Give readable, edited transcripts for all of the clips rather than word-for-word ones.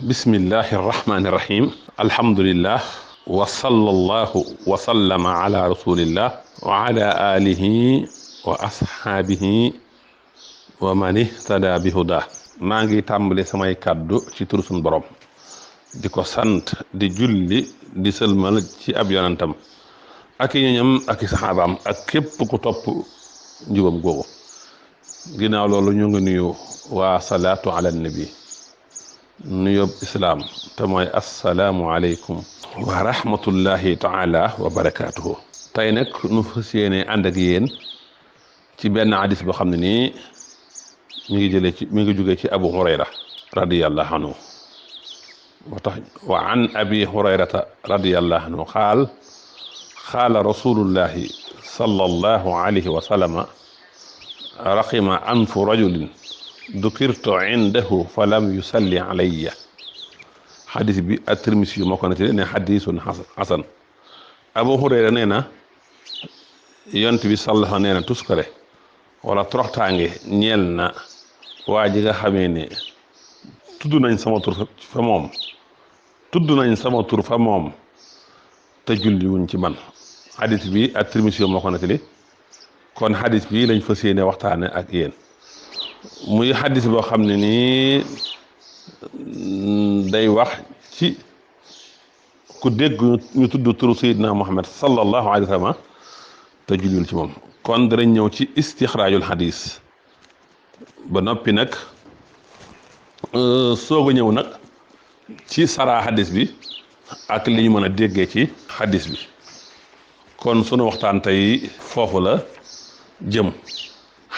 bismillahi irrahmani irrahim alhamdulillah wa sallallahu wa sallama ala rasulillah wa ala alihi wa ashaabihi wa man ihtada bi huda maa ngi tàmbali samay kàddu ci turu sunu borom di ko sant di julli di sëlmal ci ab yonantam ak i ñoñam ak i saxaabaam ak képp ku topp njubam googu ginnaaw loolu ñu ngi nuyu waa salaatu ala nabi nuyób islaam te mooy assalaamu aleykum wa rahmatullahi taala wa barakaatuhu. tey nag nu fas yéene ànd ak yéen ci benn hadis boo xam ne nii mi ngi jóge ci abu hurayra radiyallahu anhu moo tax wa an abi hurayrata radiyallahu anhu qaala rasulullahi sallallahu alayhi wa sallama raqima anfu rajulin dukirtu indahu falam yusalli alayya. xadis bi at-Tirmisi yu moo ko nettali ne xadisun xasan. Abu Hurayra nee na yont bi sallaxa nee na tuskare wala toroxtaange ñeel na waa ji nga xamee ne tudd nañ sama tur fa moom te julli wuñ ci man. xadis bi at-Tirmisi yu moo ko nettali kon xadis bi lañ fas yéene waxtaane ak yéen. muy xadis boo xam ne nii day wax ci ku dégg ñu tudd turu Seydina Muhammad sallallahu alayhi wa sallam te julliwul ci moom. kon danañ ñëw ci istixraajul xadis ba noppi nag soog a ñëw nag ci saraa xadis bi ak li ñu mën a déggee ci xadis bi. kon sunu waxtaan tey foofu la jëm.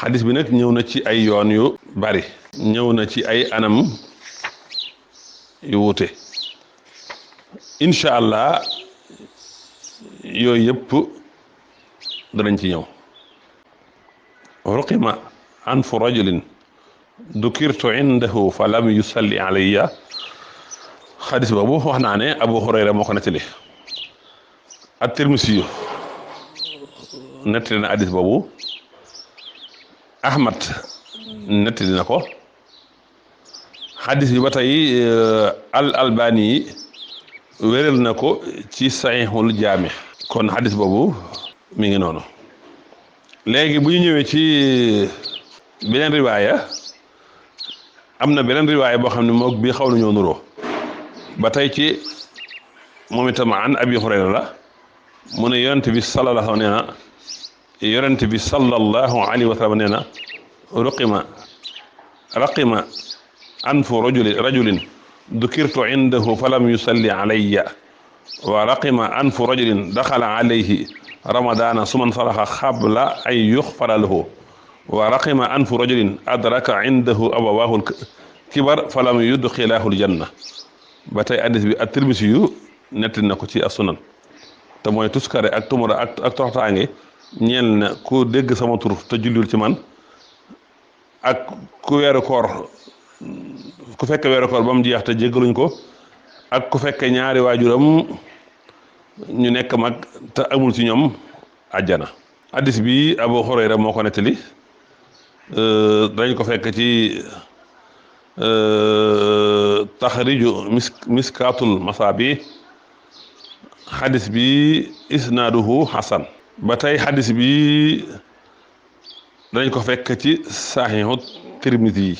xadis bi nag ñëw na ci ay yoon yu bari ñëw na ci ay anam yu wuute incha allah yooyu yëpp danañ ci ñëw. ruqima anfu rajulin dukirtu indahu fa lam yusalli alayya. xadis boobu wax naa ne Abu Hurayra moo ko nettali. at-Tirmisi nettali na xadis boobu. Ahmad nettali na ko. xadis bi ba tey al albani wéral na ko ci saxiixul jaami. kon xadis boobu mi ngi noonu. léegi bu ñu ñëwee ci beneen riwaaya am na beneen riwaaya boo xam ne moog bii xaw nañoo nuroo ba tey ci moom itam an abi hurayra la mu ne yonent bi sallallahu nee na yonent bi sallallahu alayhi wa sallam nee na raqima anfu rajulin dukirtu indahu falam yusalli alayya wa raqima anfu rajulin daxala alayhi ramadana suman salaxa xabla ay yuxfara lahu wa raqima anfu rajulin adraka indahu abawahu kibar falam yudxilahu aljanna. ba tey hadis bi at-Tirmisi yu nettali na ko ci as-sunan te mooy tuskare ak tumura ak toxtaange ñeel na ku dégg sama tur te julliwul ci man ak ku fekk weeru koor ba mu jeex te jéggaluñ ko ak ku fekk ñaari waajuram ñu nekk mag te amul ci ñoom àjjana. hadis bi Abu Hurayra moo ko nettali dañ ko fekk ci taxriju miskaatul masaabi. hadis bi isnaaduhu hasan. ba tey xadis bi dañ ko fekk ci saxiixu Tirmisi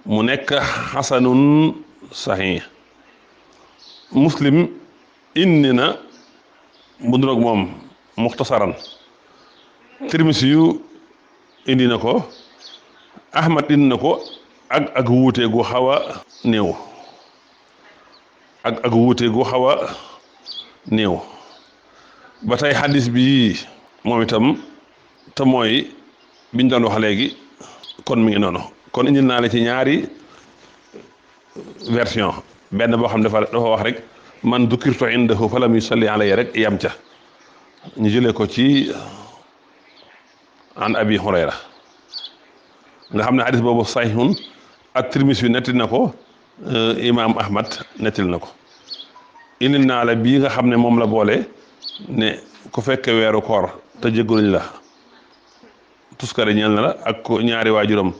mu nekk xasanun saxiix. Muslim indi na bu nduroog moom muxtasaran. Tirmisi yu indi na ko. Ahmad indi na ko ak wuute gu xaw a néew ak wuute gu xaw a néew. ba tey xadis bi moom itam te mooy biñ doon wax léegi kon mi ngi noonu. kon indil naa la ci ñaari version benn boo xam dafa wax rek man dukirtu indahu falam yusalli alayya rek yam ca ñu jëlee ko ci an abi hurayra nga xam ne xadis boobu sahihun at-Tirmisi nettali na ko. imaam Ahmad nettali na ko. indil naa la bii nga xam ne moom la boole ne ku fekke weeru koor te jéggaluñ la tuskare ñeel na la ak ko ñaari waajuram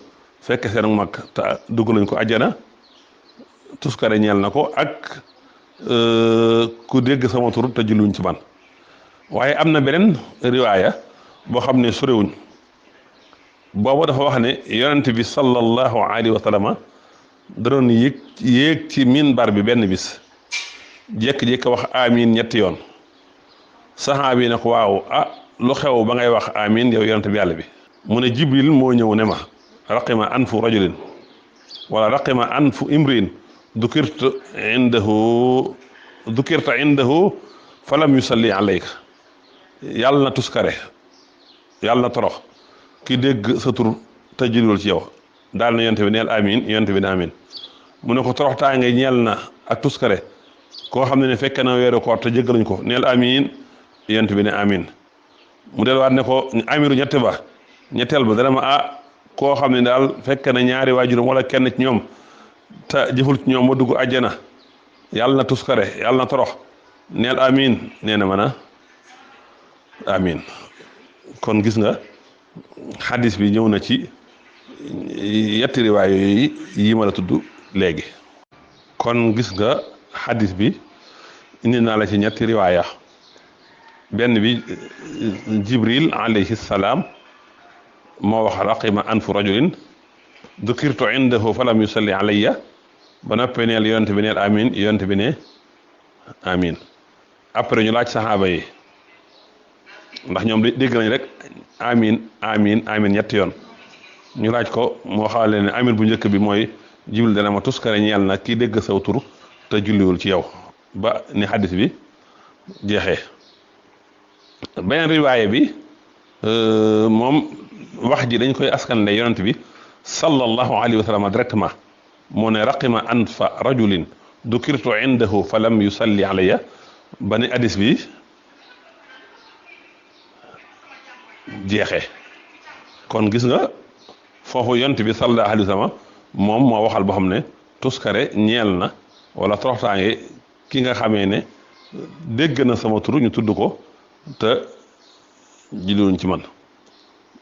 fekke seen mag te duggaluñ ko àjjana tuskare ñeel na ko ak ku dégg sama tur te julluñ ci man. waaye am na beneen riwaaya boo xam ne sorewuñ boobu dafa wax ne yonent bi sallallahu alayhi wa sallam da doon yéeg ci minbar bi benn bis jékki-jékki wax amin ñetti yoon saxaabi ne ko waaw lu xew ba ngay wax amin yow yonent bi yàlla bi mu ne jibril moo ñëw ne ma raqima anfu rajulin wala raqima anfu imriin dukirta indahu falam yusalli alayka yàlla na tuskare yàlla na torox ki dégg sa tur te julliwul ci yow daal na yonte bi neel amin yonte bi ne amin mu ne ko torox taange ñeel na ak tuskare koo xam ne fekk na weeru koor te jéggaluñ ko neel amin yonte bi ne amin mu delluwaat ne ko amiru ñetteel ba dana ma koo xam ne daal fekk na ñaari waajuram wala kenn ci ñoom te jëful ci ñoom ma dugg àjjana yàlla na tuskare yàlla na torox neel amin nee na mën a amin kon gis nga xadis bi ñëw na ci yetti riwaay yooyu yi ma la tudd léegi kon gis nga xadis bi indi naa la ci ñetti riwaaya benn bi jibril alayhi salaam moo wax raqima anfu rajulin dukirtu indahu falam yusalli alayya ba noppee neel yonent bi neel amin yonent bi ne amin après ñu laaj saxaaba yi ndax ñoom dégg nañ rek amin ñetti yoon ñu laaj ko moo xaale ne amin bu njëkk bi mooy jibril dana ma tuskare ñeel na kii dégg saw tur te julliwul ci yow ba ni xaddis bi jeexee beneen riwaaye bi moom wax ji dañ koy askanle yonent bi sallallahu alayhi wa sallam directement moo ne raqima anfa rajulin dukirtu indahu fa lam yusalli alayya ba ni hadis bi jeexee kon gis nga foofu yonent bi sallallahu alayhi wa sallam moom moo waxal boo xam ne tuskare ñeel na wala toroxtaange ki nga xamee ne dégg na sama tur ñu tudd ko te jiliwuñ ci man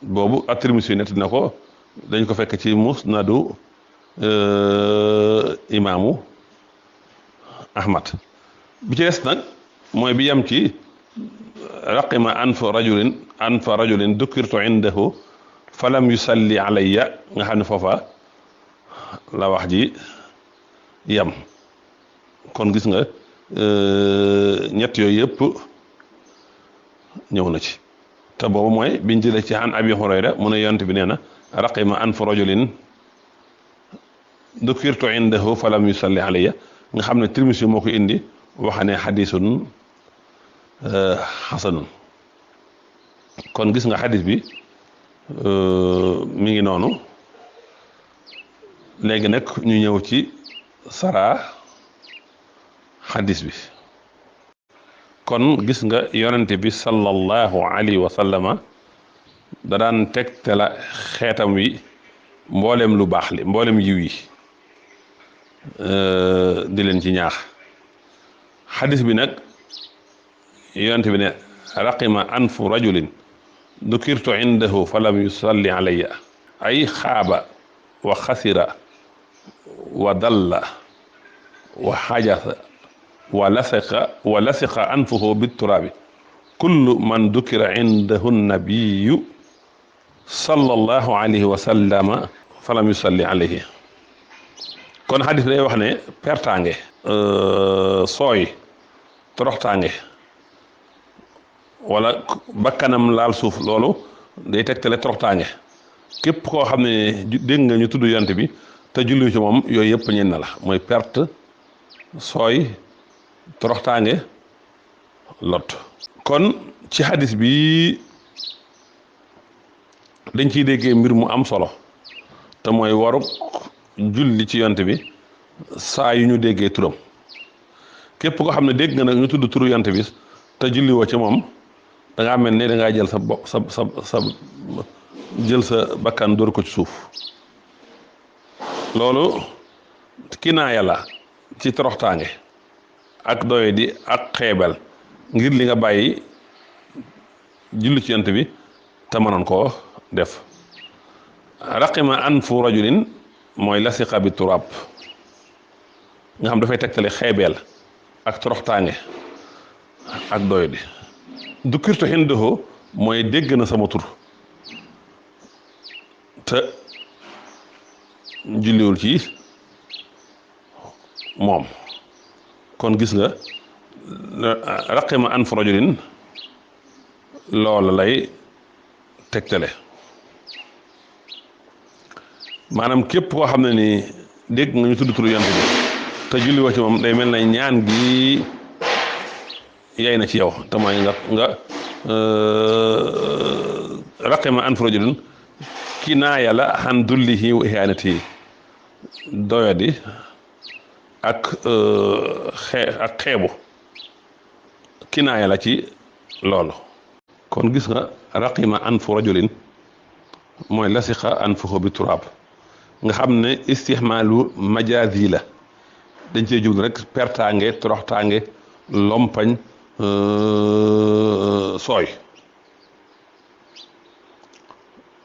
boobu at-Tirmisi nett na ko dañ ko fekk ci musnadu imaamu Ahmad bi ci des nag mooy bi yem ci raqima anfa rajulin dukirtu indahu falam yusalli alayya nga xam ne foofa la wax ji yem kon gis nga ñett yooyu yëpp ñëw na ci te boobu mooy biñ jëlee ci an abi hurayra mu ne yonent bi nee na raqima anfu rajulin dukirtu indahu falam yusalli alayya nga xam ne Tirmisi moo ko indi waxane xadisun xasanun kon gis nga xadis bi mi ngi noonu léegi nag ñu ñëw ci sara xadis bi kon gis nga yonente bi sallallahu alayhi wa sallama da daan tegte la xeetam wi mboolem lu baax li mboolem yiw yi di leen ci ñaax xadis bi nag yonente bi ne raqima anfu rajulin dukirtu indahu falam yusalli alayya ay xaaba wa xasira wa dalla wa xajasa wa lasiqa anfuhu bitturaabi kullu man dukira indahu nabiyu sallallahu alayhi wa sallama falam yusalli alayhi kon xadis bi day wax ne pertaange sooy toroxtaange wala bakkanam laal suuf loolu day tegtale toroxtaange képp koo xam ne dégg nga ñu tudd yonent bi te julli ci moom yooyu yëpp ñeen na la mooy perte sooy toroxtaange lot kon ci hadis bi dañ ciy déggee mbir mu am solo te mooy waruk julli ci yonent bi saa yu ñu déggee turam képp koo xam ne dégg nga nag ñu tudd turu yonent bi te julli woo ci moom da ngaa mel ne da ngaa jël sa jël sa bakkan dóor ko ci suuf loolu kinaaya la ci toroxtaange ak doye di ak xeebel ngir li nga bàyyi julli ci yonent bi te mënoon koo def raqima anfu rajulin mooy lasiqa bi turab nga xam dafay tegtale xeebeel ak toroxtaange ak doy di dukkirtu hindahu mooy dégg na sama tur te julliwul ci moom kon gis nga raqima anfu rajulin loola lay tegtale maanaam képp koo xam ne ni dégg nga ñu tudd turu yonent bi te julli woo ci moom day mel na ñaan gi yay na ci yow te mooy nga raqima anfu rajulin kinaaya la xan dullihi wa ihanatihi doyadi ak xeebu kinaaya la ci loolu kon gis nga raqima anfu rajulin mooy lasiqa anfuhu bi turaab nga xam ne istihmaalu majaazi la dañ cee jublu rek pertaange toroxtaange lompañ sooy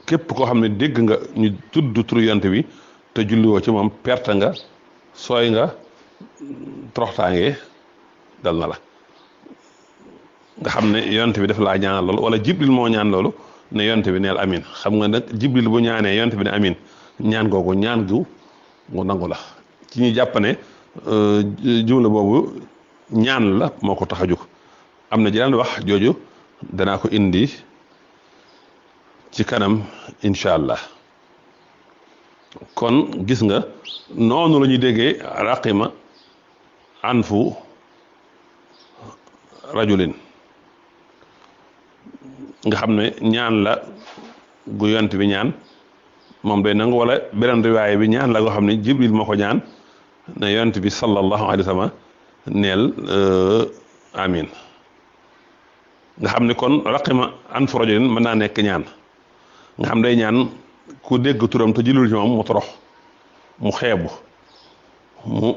képp koo xam ne dégg nga ñu tudd turu yonent bi te julliwoo ci moom perte nga sooy nga toroxtaange dal na la nga xam ne yonent bi daf laa ñaanal loolu wala jibril moo ñaan loolu ne yonent bi neel amin xam nga nag jibril bu ñaanee yonent bi ne amin ñaan googu ñaan gu nangu la ci ñu jàpp ne jumla boobu ñaan la moo ko tax a jóg am na jeneen wax jooju danaa ko indi ci kanam incha allah kon gis nga noonu la ñuy déggee raqima anfu rajulin nga xam ne ñaan la gu yonent bi ñaan moom day nangu wala beneen riwaaya bi ñaan la goo xam ne jibril moo ko ñaan ne yonent bi sallallahu alayhi wa sallam neel amin nga xam ne kon raqima anfu rajulin mën naa nekk ñaan nga xam day ñaan ku dégg turam te julul ci moom mu torox mu xeebu mu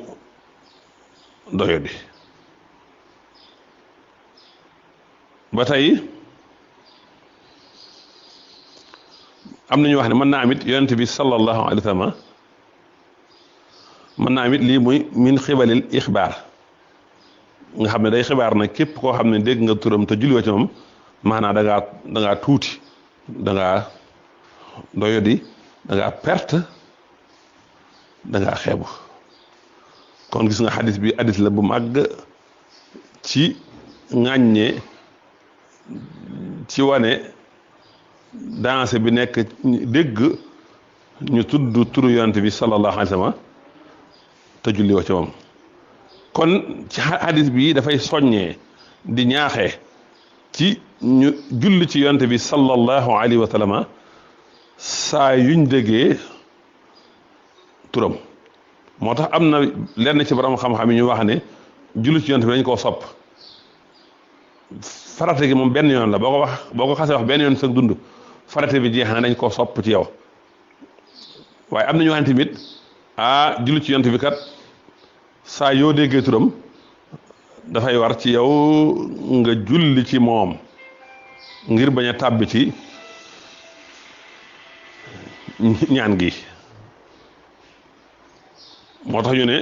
doyodi ba tey am nañu wax ne mën naa amit yonent bi sallallahu alayhi wa sallam mën naa amit lii muy min xibalil ixbaar nga xam ne day xibaar na képp koo xam ne dégg nga turam te julliwoo ci moom maanaam da ngaa tuuti da ngaa doyodi da ngaa perte da ngaa xeebu kon gis nga xadis bi hadis la bu màgg ci ŋàññe ci wane dansé bi nekk dégg ñu tudd turu yonent bi sallallahu alayhi wa sallam te julliwoo ci moom kon ci hadis bi dafay soññee di ñaaxee ci ñu julli ci yonent bi sallallahu alayhi wa sallam saa yuñ déggee turam moo tax am na lenn ci borom xam-xam yi ñu wax ne julli ci yonent bi dañ koo sopp farate gi moom benn yoon la boo ko xasee wax benn yoon sa dund farate bi jeex na dañ koo sopp ci yow waaye am na ñu wax ne tamit julli ci yonent bi kat saa yoo déggee turam dafay war ci yow nga julli ci moom ngir bañ a tàbbi ci ñaan gi moo tax ñu ne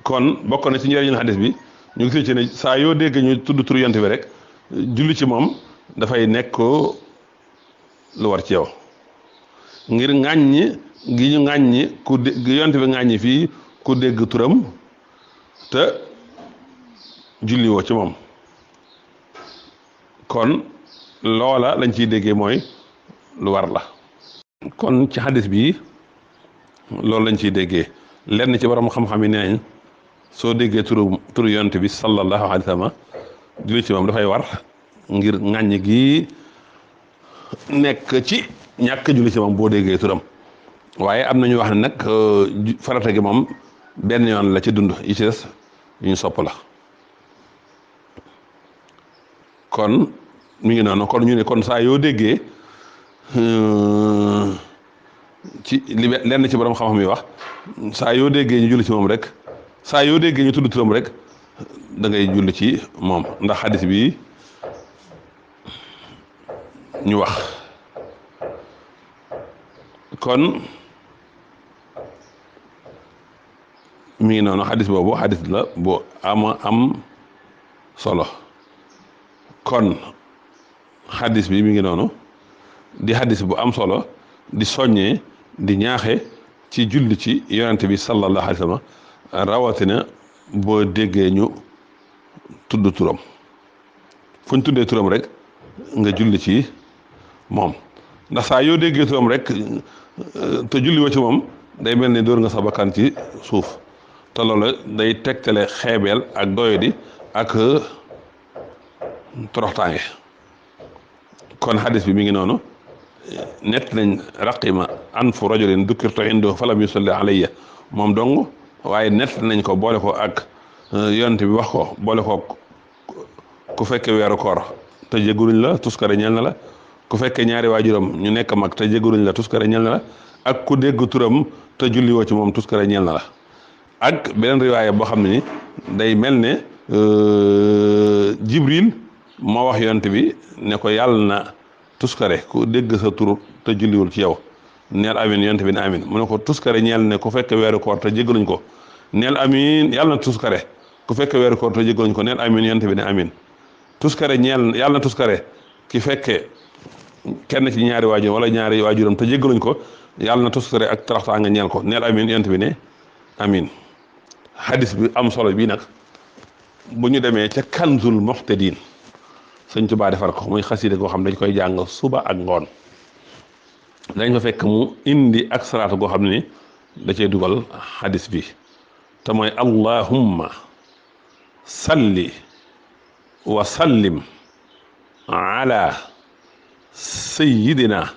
kon bokk na ci njëriñu xadis bi ñu ngi ci ne saa yoo dégg ñu tudd turu yonent bi rek julli ci moom dafay nekk lu war ci yow ngir ŋàññi gi ñu ŋàññi gi yonent bi ŋàññi fii ku dégg turam te julli woo ci moom kon loola lañ ciy déggee mooy lu war la kon ci xadis bi loolu lañ ciy déggee lenn ci borom xam-xam yi nee nañ soo déggee turu yonent bi sallallahu alayhi wa sallam julli ci moom dafay war ngir ŋàññ gi nekk ci ñàkk julli ci moom boo déggee turam waaye am na ñu wax ne nag farata gi moom benn yoon la ci dund yi ci des yu ñu sopp la kon mi ngi noonu kon ñu ne kon saa yoo déggee ci li lenn ci borom xam-xam yi wax saa yoo déggee ñu julli ci moom rek saa yoo déggee ñu tudd turam rek da ngay julli ci moom ndax xadis bi ñu wax kon mi ngi noonu xadis boobu xadis la bu am solo kon xadis bi mi ngi noonu di xadis bu am solo di soññee di ñaaxe ci julli ci yonente bi sallallahu alayhi wa sallam rawatina boo déggee ñu tudd turam fu ñu tuddee turam rek nga julli ci moom ndax saa yoo déggee turam rek te julli wa ci moom day mel ni dóor nga sa bakkan ci suuf te loolu day tegtale xeebeel ak doyadi ak toroxtaange kon xadis bi mi ngi noonu nett nañ raqima anfu rajulin dukkirtu indahu falam yusalli alayya moom dong waaye nett nañ ko boole ko ak yonent bi wax ko boole ko ku fekke weeru koor te jégaluñ la tuskare ñel na la ku fekke ñaari waajuram ñu nekk mag te jégaluñ la tuskare ñel na la ak ku dégg turam te julli woo ci moom tuskare ñel na la ak beneen riwaaya boo xam ne ni day mel ne Jibril moo wax yonent bi ne ko yàlla na tuskare ku dégg sa tur te julliwul ci yow neel amin yonent bi ne amin mu ne ko tuskare ñeel ne ku fekke weeru koor te jégaluñ ko neel amin yàlla na tuskare ku fekke weeru koor te jégaluñ ko neel amin yonent bi ne amin tuskare ñeel yàlla na tuskare ki fekke kenn ci ñaari waajur wala ñaari waajuram te jégaluñ ko yàlla na tuskare ak taraxtaanga ñeel ko neel amin yonent bi ne amin hadis bi am solo bii nag bu ñu demee ca kanzul muhtadin sëñ Tuubaa defar ko muy xasida goo xam dañ koy jàng suba ak ngoon dañ ko fekk mu indi ak salaatu goo xam ne da cee dugal hadis bi te mooy allahumma salli wa sallim ala sayyidina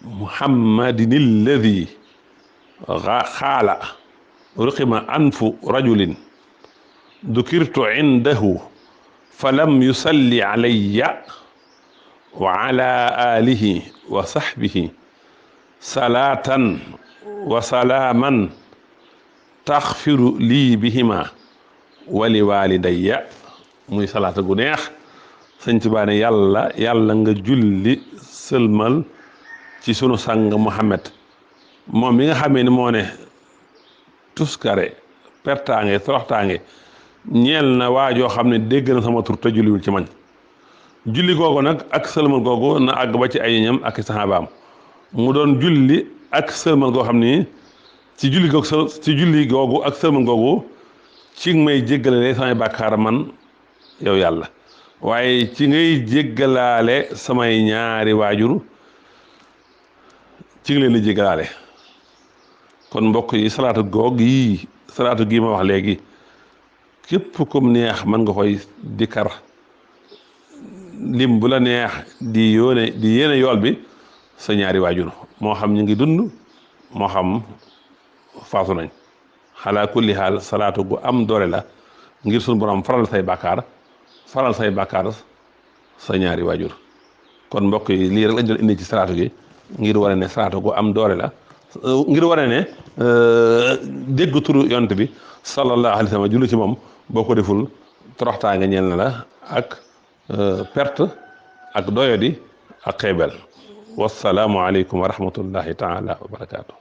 muhammadin alladi xaala ruqima anfu rajulin dukirtu indahu falam yusalli alayya wa ala alihi wa sahbihi salatan wa salaaman taxfiru lii bihima wali walidayya muy salaata gu neex sëñ Tuubaa ne yàlla nga julli sëlmal ci sunu sang Muhammad moom mi nga xamee ni moo ne tuskare pertaange toroxtaange ñeel na waajoo xam ne dégg na sama tur te julliwul ci man julli googu nag ak sëlmal googu na àgg ba ci ay ñam ak saxaabaam mu doon julli ak sëlmal goo xam ni ci julli googu ak sëlmal googu ci may jéggalaale samay bàkkaar man yow yàlla waaye ci ngay jéggalaale samay ñaari waajur ci ngi leen di jéggalaale kon mbokk yi salaatu gii ma wax léegi képp kum neex mën nga koy dikkar lim bu la neex di yéene yool bi sa ñaari waajur moo xam ñu ngi dund moo xam faatu nañ xalaa kulli xaal salaatu gu am doole la ngir suñu borom faral say bàkkaar sa ñaari waajur kon mbokk yi lii rek lañ doon indi ci salaatu gi ngir wane ne salaatu gu am doole la ngir wane ne dégg turu yonent bi sallallahu alayhi wa sallam julli ci moom boo ko deful toroxtaange ñeel na la ak perte ak doyodi ak xeebel wassalaamu aleykum wa rahmatullahi taala wa barakaatu